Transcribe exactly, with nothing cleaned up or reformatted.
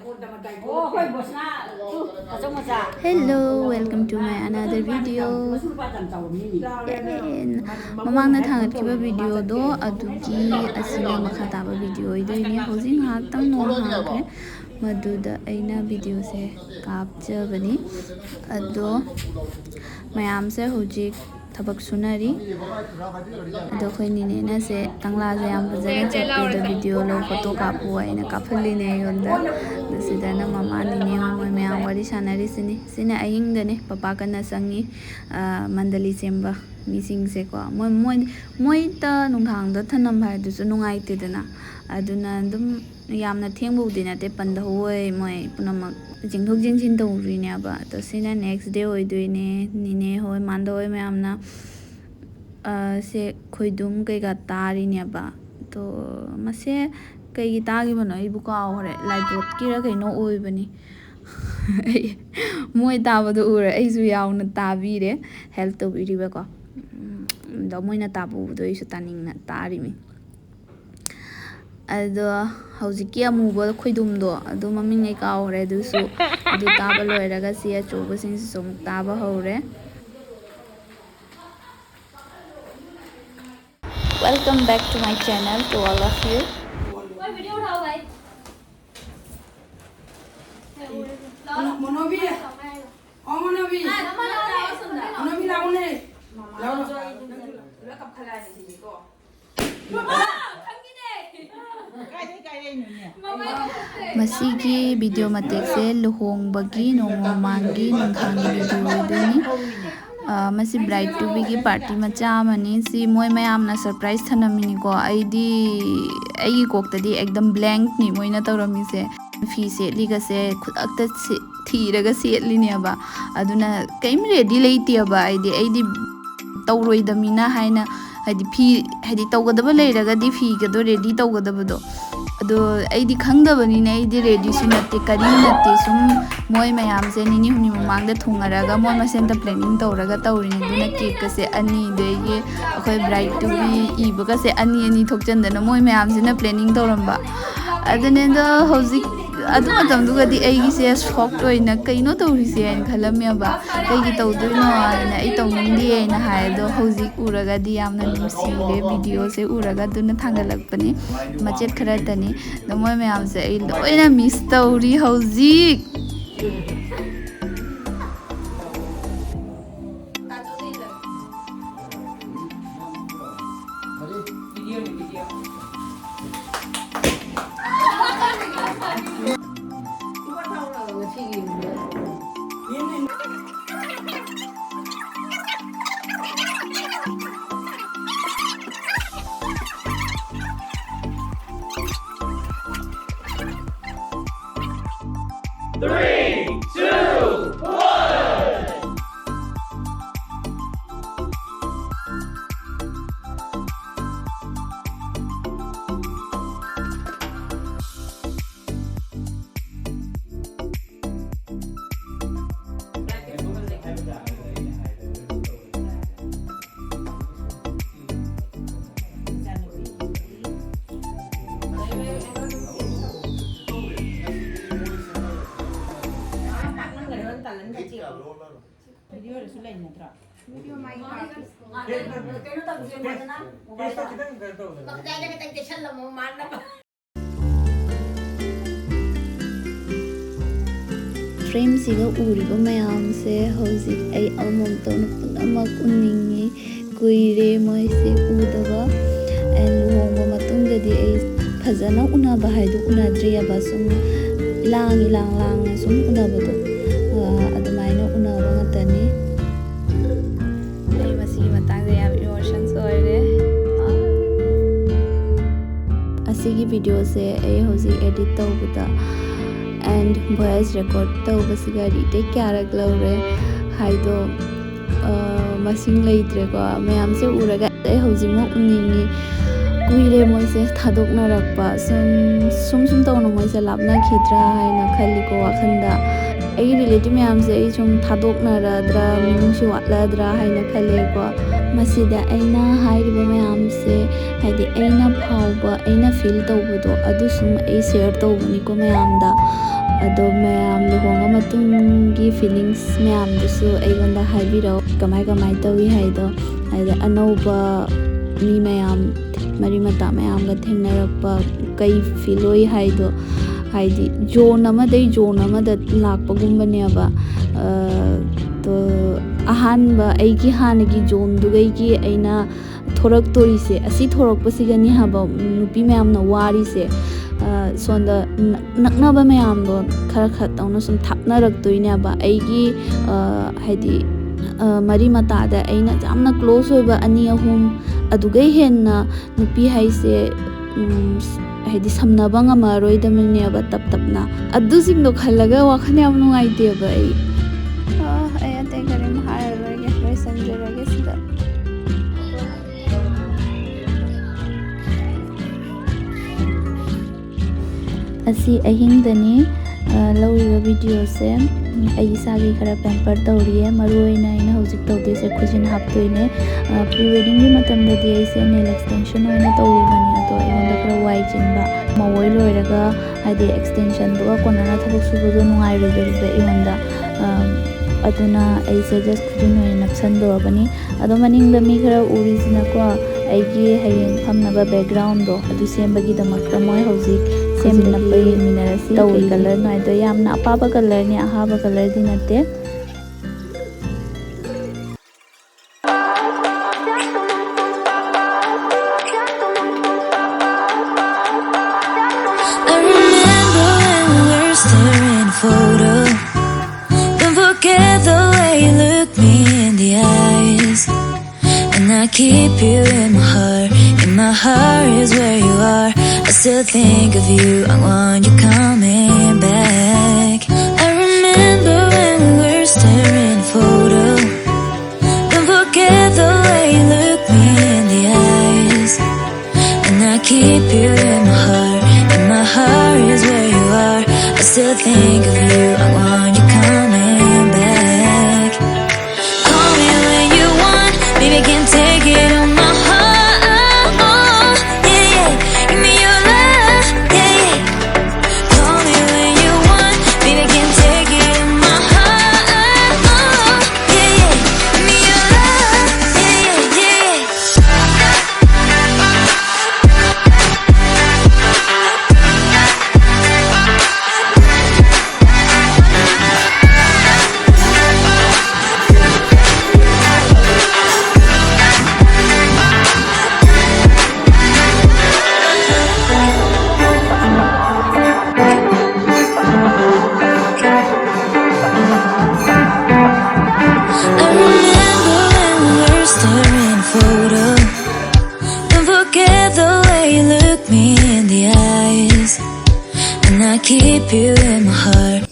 ꯑꯣ, ꯍꯣꯏ, ꯕꯣꯁꯅꯥ, ꯇꯨ, ꯇꯥꯆꯧ ꯃꯆꯥ꯫ Hello, welcome to my another video. ꯃꯁꯨ ꯅꯨꯄꯥ ꯌꯥꯝ ꯆꯥꯎꯕ ꯃꯤꯅꯤ꯫ ꯌꯦꯟ꯫ ꯃꯃꯥꯡꯗ ꯊꯥꯒꯠꯈꯤꯕ ꯚꯤꯗꯤꯑꯣꯗꯣ ꯑꯗꯨꯒꯤ ꯑꯁꯤꯅ ꯃꯈꯥ ꯇꯥꯕ ꯚꯤꯗꯤꯑꯣ ꯑꯣꯏꯗꯣꯏꯅꯦ꯫ ꯍꯧꯖꯤꯛ ꯉꯥꯏꯍꯥꯛꯇꯪ ꯅꯣꯡ ꯍꯥꯡꯈ꯭ꯔꯦ, ꯃꯗꯨꯗ ꯑꯩꯅ ꯚꯤꯗꯤꯑꯣꯁꯦ ꯀꯥꯞꯆꯕꯅꯤ꯫ ꯑꯗꯣ ꯃꯌꯥꯝꯁꯦ ꯍꯧꯖꯤꯛ ꯊꯕꯛ ꯁꯨꯅꯔꯤ꯫ ꯑꯗꯣ ꯑꯩꯈꯣꯏ ꯅꯤꯅꯦꯅꯁꯦ ꯀꯪꯂꯥꯁꯦ ꯌꯥꯝ ꯐꯖꯅ ꯆꯠꯄꯤꯗ ꯚꯤꯗꯤꯑꯣ ꯂꯧ, ꯐꯣꯇꯣ ꯀꯥꯞꯄꯨ ꯍꯥꯏꯅ ꯀꯥꯞꯍꯜꯂꯤꯅꯦ ꯑꯩꯉꯣꯟꯗ꯫ ꯑꯗꯣ ꯁꯤꯗꯅ ꯃꯃꯥ ꯅꯤꯅꯦ ꯃꯣꯏ ꯃꯌꯥꯝ ꯋꯥꯔꯤ ꯁꯥꯟꯅꯔꯤꯁꯤꯅꯤ꯫ ꯁꯤꯅ ꯑꯍꯤꯡꯗꯅꯦ, ꯄꯄꯥ ꯀꯟꯅ ꯆꯪꯉꯤ, ꯑ, ꯃꯟꯗꯂꯤ ꯁꯦꯝꯕ ꯃꯤꯁꯤꯡꯁꯦꯀꯣ꯫ ꯃꯣꯏ, ꯃꯣꯏ, ꯃꯣꯏꯇ ꯅꯨꯡꯗꯥꯡꯗ ꯊꯅꯝꯕ ꯍꯥꯏꯗꯨꯁꯨ ꯅꯨꯡꯉꯥꯏꯇꯦꯗꯅ꯫ ꯑꯗꯨꯅ ꯑꯗꯨꯝ ꯌꯥꯝꯅ ꯊꯦꯡꯕꯕꯨꯗꯤ ꯅꯠꯇꯦ, ꯄꯟꯗ ꯍꯣꯏ ꯃꯣꯏ ꯄꯨꯝꯅꯃꯛ ꯆꯦꯟꯊꯣꯛ ꯆꯦꯟꯁꯤꯟ ꯇꯧꯔꯤꯅꯦꯕ꯫ ꯑꯗꯣ ꯁꯤꯅ next day ꯑꯣꯏꯗꯣꯏꯅꯦ꯫ ꯅꯤꯅꯦ ꯍꯣꯏ, ꯃꯥꯟꯗ ꯍꯣꯏ ꯃꯌꯥꯝꯅ, ꯑ, ꯁꯦ ꯈꯣꯏꯗꯨꯝ ꯀꯩꯀꯥ ꯇꯥꯔꯤꯅꯦꯕ꯫ ꯑꯗꯣ ꯃꯁꯦ ꯀꯩꯒꯤ ꯇꯥꯈꯤꯕꯅꯣ ꯑꯩꯕꯨ ꯀꯥꯎꯈ꯭ꯔꯦ꯫ ꯂꯥꯏꯕꯣꯠꯀꯤꯔ ꯀꯩꯅꯣ ꯑꯣꯏꯕꯅꯤ꯫ ꯑꯩ ꯃꯣꯏ ꯇꯥꯕꯗꯣ ꯎꯔ ꯑꯩꯁꯨ ꯌꯥꯎꯅ ꯇꯥꯕꯤꯔꯦ, help ꯇꯧꯕꯤꯔꯤꯕꯀꯣ꯫ ꯎꯝ, ꯑꯗꯣ ꯃꯣꯏꯅ ꯇꯥꯕ ꯎꯕꯗꯣ ꯑꯩꯁꯨ ꯇꯥꯅꯤꯡꯅ ꯇꯥꯔꯤꯃꯤ꯫ ꯑꯗꯣ ꯍꯧꯖꯤꯛꯀꯤ ꯑꯃꯨꯕ ꯈꯣꯏꯗꯨꯝꯗꯣ, ꯑꯗꯨ ꯃꯃꯤꯡ ꯑꯩ ꯀꯥꯎꯈ꯭ꯔꯦ, ꯑꯗꯨꯁꯨ ꯑꯗꯨ ꯇꯥꯕ ꯂꯣꯏꯔꯒ ꯁꯤ ꯑꯆꯧꯕꯁꯤꯡꯁꯤꯁꯨ ꯑꯃꯨꯛ ꯇꯥꯕ ꯍꯧꯔꯦ꯫ Welcome back to my channel to all of you. ꯃꯣꯅꯣꯕꯤ, ꯑꯣ ꯃꯣꯅꯣꯕꯤ, ꯃꯣꯅꯣꯕꯤ ꯂꯥꯛꯑꯣꯅꯦ, ꯂꯥꯛꯑꯣ, ꯂꯥꯛꯑꯣ꯫ ꯃꯁꯤꯒꯤ ꯚꯤꯗꯤꯑꯣ ꯃꯇꯦꯛꯁꯦ ꯂꯨꯍꯣꯡꯕꯒꯤ ꯅꯣꯡꯃ ꯃꯃꯥꯡꯒꯤ ꯅꯨꯡꯗꯥꯡꯒꯤ ꯚꯤꯗꯤꯑꯣ ꯑꯣꯏꯗꯣꯏꯅꯤ꯫ ꯑ, ꯃꯁꯤ bride to be ꯒꯤ party ꯃꯆꯥ ꯑꯃꯅꯤ꯫ ꯁꯤ ꯃꯣꯏ ꯃꯌꯥꯝꯅ surprise ꯊꯅꯝꯃꯤꯅꯤꯀꯣ꯫ ꯑꯩꯗꯤ, ꯑꯩꯒꯤ ꯀꯣꯛꯇꯗꯤ ꯑꯦꯛꯗꯝ blank ꯅꯤ ꯃꯣꯏꯅ ꯇꯧꯔꯝꯃꯤꯁꯦ꯫ ꯐꯤ ꯁꯦꯠꯂꯤꯒꯁꯦ ꯈꯨꯗꯛꯇ ꯁꯦ-, ꯊꯤꯔꯒ ꯁꯦꯠꯂꯤꯅꯦꯕ꯫ ꯑꯗꯨꯅ ꯀꯩꯝ ready ꯂꯩꯇꯦꯕ꯫ ꯑꯩꯗꯤ, ꯑꯩꯗꯤ ꯇꯧꯔꯣꯏꯗꯃꯤꯅ ꯍꯥꯏꯅ, ꯍꯥꯏꯗꯤ ꯐꯤ, ꯍꯥꯏꯗꯤ ꯇꯧꯒꯗꯕ ꯂꯩꯔꯒꯗꯤ ꯐꯤꯒꯗꯣ ready ꯇꯧꯒꯗꯕꯗꯣ꯫ ꯑꯗꯣ ꯑꯩꯗꯤ ꯈꯪꯗꯕꯅꯤꯅ ꯑꯩꯗꯤ ready ꯁꯨ ꯅꯠꯇꯦ, ꯀꯔꯤꯝ ꯅꯠꯇꯦ꯫ ꯁꯨꯝ ꯃꯣꯏ ꯃꯌꯥꯝꯁꯦ ꯅꯤꯅꯤ ꯍꯨꯝꯅꯤ ꯃꯃꯥꯡꯗ ꯊꯨꯡꯅꯔꯒ ꯃꯣꯏ ꯃꯁꯦꯟꯇ planning ꯇꯧꯔꯒ ꯇꯧꯔꯤꯅꯤ꯫ ꯑꯗꯨꯅ cake ꯀꯁꯦ ꯑꯅꯤ, ꯑꯗꯒꯤ ꯑꯩꯈꯣꯏ bride to be ꯏꯕꯒꯁꯦ ꯑꯅꯤ ꯑꯅꯤ ꯊꯣꯛꯆꯟꯗꯅ ꯃꯣꯏ ꯃꯌꯥꯝꯁꯤꯅ planning ꯇꯧꯔꯝꯕ꯫ ꯑꯗꯨꯅꯦ ꯑꯗꯣ ꯍꯧꯖꯤꯛ ꯑꯗꯨ ꯃꯇꯝꯗꯨꯒꯗꯤ ꯑꯩꯒꯤꯁꯦ ꯁꯣꯛ ꯑꯣꯏꯅ ꯀꯩꯅꯣ ꯇꯧꯔꯤꯁꯦ ꯍꯥꯏꯅ ꯈꯜꯂꯝꯃꯦꯕ꯫ ꯀꯩꯒꯤ ꯇꯧꯗꯣꯏꯅꯣ ꯍꯥꯏꯅ, ꯑꯩ ꯇꯧꯅꯤꯡꯗꯦ ꯍꯥꯏꯅ ꯍꯥꯏ꯫ ꯑꯗꯣ ꯍꯧꯖꯤꯛ ꯎꯔꯒꯗꯤ ꯌꯥꯝꯅ ꯅꯨꯡꯁꯤꯔꯦ, ꯚꯤꯗꯤꯑꯣꯁꯦ ꯎꯔꯒ꯫ ꯑꯗꯨꯅ ꯊꯥꯡꯒꯠꯂꯛꯄꯅꯤ, ꯃꯆꯦꯠ ꯈꯔꯇꯅꯤ꯫ ꯑꯗꯣ ꯃꯣꯏ ꯃꯌꯥꯝꯁꯦ ꯑꯩ ꯂꯣꯏꯅ ꯃꯤꯁ ꯇꯧꯔꯤ ꯍꯧꯖꯤꯛ꯫ Three, two, one. ꯐ꯭ꯔꯦꯝꯁꯤꯒ ꯎꯔꯤꯕ ꯃꯌꯥꯝꯁꯦ ꯍꯧꯖꯤꯛ ꯑꯩ ꯑꯃꯃꯝꯇ ꯑꯣꯏꯅ ꯄꯨꯝꯅꯃꯛ ꯎꯅꯤꯡꯉꯤ꯫ ꯀꯨꯏꯔꯦ ꯃꯣꯏꯁꯦ ꯎꯗꯕ꯫ And ꯂꯨꯍꯣꯡꯕ ꯃꯇꯨꯡꯗꯗꯤ ꯑꯩ ꯐꯖꯅ ꯎꯅꯕ ꯍꯥꯏꯗꯨ ꯎꯅꯗ꯭ꯔꯤꯑꯕ꯫ ꯁꯨꯝ ꯏꯂꯥꯡ ꯏꯂꯥꯡ ꯂꯥꯡꯅ ꯁꯨꯝ ꯎꯅꯕꯗꯣ, ꯑ, ꯑꯗꯨꯃꯥꯏꯅ ꯎꯅꯕ ꯉꯥꯛꯇꯅꯤ꯫ ꯑꯩ ꯃꯁꯤꯒꯤ ꯃꯇꯥꯡꯗ ꯌꯥꯝ ꯏꯃꯣꯁꯟꯁ ꯑꯣꯏꯔꯦ꯫ ꯑꯁꯤꯒꯤ ꯚꯤꯗꯤꯑꯣꯁꯦ ꯑꯩ ꯍꯧꯖꯤꯛ ꯑꯦꯗꯤꯠ ꯇꯧꯕꯗ and ꯚꯣꯏꯁ ꯔꯦꯀꯣꯔꯠ ꯇꯧꯕꯁꯤꯒ ꯔꯤꯇꯦꯛ ꯀꯌꯥꯔꯛ ꯂꯧꯔꯦ ꯍꯥꯏꯗꯣ, ꯑ, ꯃꯁꯤꯡ ꯂꯩꯇ꯭ꯔꯦꯀꯣ꯫ ꯃꯌꯥꯝꯁꯦ ꯎꯔꯒ ꯑꯩ ꯍꯧꯖꯤꯛꯃꯛ ꯎꯅꯤꯡꯉꯤ꯫ ꯀꯨꯏꯔꯦ ꯃꯣꯏꯁꯦ ꯊꯥꯗꯣꯛꯅꯔꯛꯄ꯫ ꯁꯨꯝ, ꯁꯨꯝ, ꯁꯨꯝ ꯇꯧꯅ ꯃꯣꯏꯁꯦ ꯂꯥꯞꯅꯈꯤꯗ꯭ꯔꯥ ꯍꯥꯏꯅ ꯈꯜꯂꯤꯀꯣ ꯋꯥꯈꯜꯗ꯫ ꯑꯩꯒꯤ ꯔꯤꯂꯦꯇꯤꯚ ꯃꯌꯥꯝꯁꯦ ꯑꯩ ꯁꯨꯝ ꯊꯥꯗꯣꯛꯅꯔꯗ꯭ꯔꯥ, ꯃꯤꯅꯨꯡꯁꯤ ꯋꯥꯠꯂꯗ꯭ꯔꯥ ꯍꯥꯏꯅ ꯈꯜꯂꯦꯀꯣ꯫ ꯃꯁꯤꯗ ꯑꯩꯅ ꯍꯥꯏꯔꯤꯕ ꯃꯌꯥꯝꯁꯦ, ꯍꯥꯏꯗꯤ, ꯑꯩꯅ ꯐꯥꯎꯕ, ꯑꯩꯅ ꯐꯤꯜ ꯇꯧꯕꯗꯣ, ꯑꯗꯨ ꯁꯨꯝ ꯑꯩ ꯁꯤꯌꯔ ꯇꯧꯕꯅꯤꯀꯣ ꯃꯌꯥꯝꯗ꯫ ꯑꯗꯣ ꯃꯌꯥꯝ ꯂꯨꯍꯣꯡꯉ ꯃꯇꯨꯡꯒꯤ ꯐꯤꯂꯤꯡꯁ ꯃꯌꯥꯝꯗꯨꯁꯨ ꯑꯩꯉꯣꯟꯗ ꯍꯥꯏꯕꯤꯔꯛꯑꯣ, ꯀꯃꯥꯏ ꯀꯃꯥꯏ ꯇꯧꯏ ꯍꯥꯏꯗꯣ꯫ ꯍꯥꯏꯗꯤ, ꯑꯅꯧꯕ ꯃꯤ ꯃꯌꯥꯝ, ꯃꯔꯤ ꯃꯇꯥ ꯃꯌꯥꯝꯒ ꯊꯦꯡꯅꯔꯛꯄ, ꯀꯩ ꯐꯤꯜ ꯑꯣꯏ ꯍꯥꯏꯗꯣ꯫ ꯍꯥꯏꯗꯤ, ꯖꯣꯟ ꯑꯃꯗꯩ ꯖꯣꯟ ꯑꯃꯗ ꯂꯥꯛꯄꯒꯨꯝꯕꯅꯦꯕ꯫ ꯑ, ꯇꯣ, ꯑꯍꯥꯟꯕ ꯑꯩꯒꯤ ꯍꯥꯟꯅꯒꯤ ꯖꯣꯟꯗꯨꯒꯩꯒꯤ ꯑꯩꯅ ꯊꯣꯔꯛꯇꯣꯔꯤꯁꯦ, ꯑꯁꯤ ꯊꯣꯔꯛꯄꯁꯤꯒꯅꯤ ꯍꯥꯏꯕ ꯅꯨꯄꯤ ꯃꯌꯥꯝꯅ ꯋꯥꯔꯤꯁꯦ꯫ ꯑ, ꯁꯣꯝꯗ ꯅꯛ-, ꯅꯛꯅꯕ ꯃꯌꯥꯝꯗꯣ ꯈꯔ ꯈꯔ ꯇꯧꯅ ꯁꯨꯝ ꯊꯥꯞꯅꯔꯛꯇꯣꯏꯅꯦꯕ꯫ ꯑꯩꯒꯤ, ꯑ, ꯍꯥꯏꯗꯤ, ꯑ, ꯃꯔꯤ ꯃꯇꯥꯗ ꯑꯩꯅ ꯌꯥꯝꯅ ꯀ꯭ꯂꯣꯁ ꯑꯣꯏꯕ ꯑꯅꯤ ꯑꯍꯨꯝ, ꯑꯗꯨꯒꯩ ꯍꯦꯟꯅ ꯅꯨꯄꯤ ꯍꯥꯏꯁꯦ, ꯎꯝ, ꯍꯥꯏꯗꯤ, ꯁꯝꯅꯕ ꯉꯝꯃꯔꯣꯏꯗꯕꯅꯦꯕ ꯇꯞ ꯇꯞꯅ꯫ ꯑꯗꯨꯁꯤꯡꯗꯣ ꯈꯜꯂꯒ ꯋꯥꯈꯜ ꯌꯥꯝ ꯅꯨꯡꯉꯥꯏꯇꯦꯕ ꯑꯩ꯫ ꯑ, ꯑꯩ ꯑꯇꯩ ꯀꯔꯤꯝ ꯍꯥꯏꯔꯔꯣꯏꯒꯦ, ꯂꯣꯏꯁꯤꯟꯖꯔꯒꯦ ꯁꯤꯗ꯫ ꯑꯁꯤ ꯑꯍꯤꯡꯗꯅꯤ, ꯑ, ꯂꯧꯔꯤꯕ ꯚꯤꯗꯤꯑꯣꯁꯦ꯫ ꯎꯝ, ꯑꯩ ꯏꯁꯥꯒꯤ ꯈꯔ ꯄꯦꯝꯄꯔ ꯇꯧꯔꯤꯌꯦ꯫ ꯃꯔꯨ ꯑꯣꯏꯅ ꯑꯩꯅ ꯍꯧꯖꯤꯛ ꯇꯧꯗꯣꯏꯁꯦ ꯈꯨꯖꯤꯟ ꯍꯥꯞꯇꯣꯏꯅꯦ꯫ ꯑ, ꯄ꯭ꯔꯤ ꯋꯦꯗꯤꯡꯒꯤ ꯃꯇꯝꯗꯗꯤ ꯑꯩꯁꯦ ꯅꯦꯜ ꯑꯦꯛꯁꯇꯦꯟꯁꯟ ꯑꯣꯏꯅ ꯇꯧꯔꯨꯕꯅꯦ, ꯑꯗꯣ ꯑꯩꯉꯣꯟꯗ ꯈꯔ ꯋꯥꯏ ꯆꯤꯟꯕ꯫ ꯃꯑꯣꯏ ꯂꯣꯏꯔꯒ, ꯍꯥꯏꯗꯤ, ꯑꯦꯛꯁꯇꯦꯟꯁꯟꯗꯨꯒ ꯀꯣꯟꯅꯅ ꯊꯕꯛ ꯁꯨꯕꯗꯣ ꯅꯨꯡꯉꯥꯏꯔꯣꯏꯗꯧꯔꯤꯕ ꯑꯩꯉꯣꯟꯗ꯫ ꯑ, ꯑꯗꯨꯅ ꯑꯩꯁꯦ ꯖꯁ ꯈꯨꯖꯤꯟ ꯑꯣꯏꯅ ꯅꯞꯁꯟꯗꯣꯔꯕꯅꯤ꯫ ꯑꯗꯣ ꯃꯅꯤꯡꯗ ꯃꯤ ꯈꯔ ꯎꯔꯤꯁꯤꯅꯀꯣ, ꯑꯩꯒꯤ ꯍꯌꯦꯡ ꯐꯝꯅꯕ ꯕꯦꯛꯒ꯭ꯔꯥꯎꯟꯗꯣ ꯑꯗꯨ ꯁꯦꯝꯕꯒꯤꯗꯃꯛꯇ ꯃꯣꯏ ꯍꯧꯖꯤꯛ ꯁꯦꯝꯅꯕ ꯌꯦꯡꯃꯤꯟꯅꯔꯁꯤ꯫ ꯀꯩ ꯀꯂꯔꯅꯣ ꯍꯥꯏꯗꯣ꯫ ꯌꯥꯝꯅ ꯑꯄꯥꯕ ꯀꯂꯔꯅꯤ, ꯑꯍꯥꯕ ꯀꯂꯔꯗꯤ ꯅꯠꯇꯦ꯫ I remember when we were staring at a photo. Don't forget the way you look me in the eyes. And I keep you in my heart. In my heart is where you are. I still think of you. I want you coming back. I remember when we were staring at a photo. Don't forget the way you look me in the eyes. And I keep you in my heart. In my heart is where you are. I still think of you. I want you coming back. Call me when you want. Baby, can And I keep you in my heart.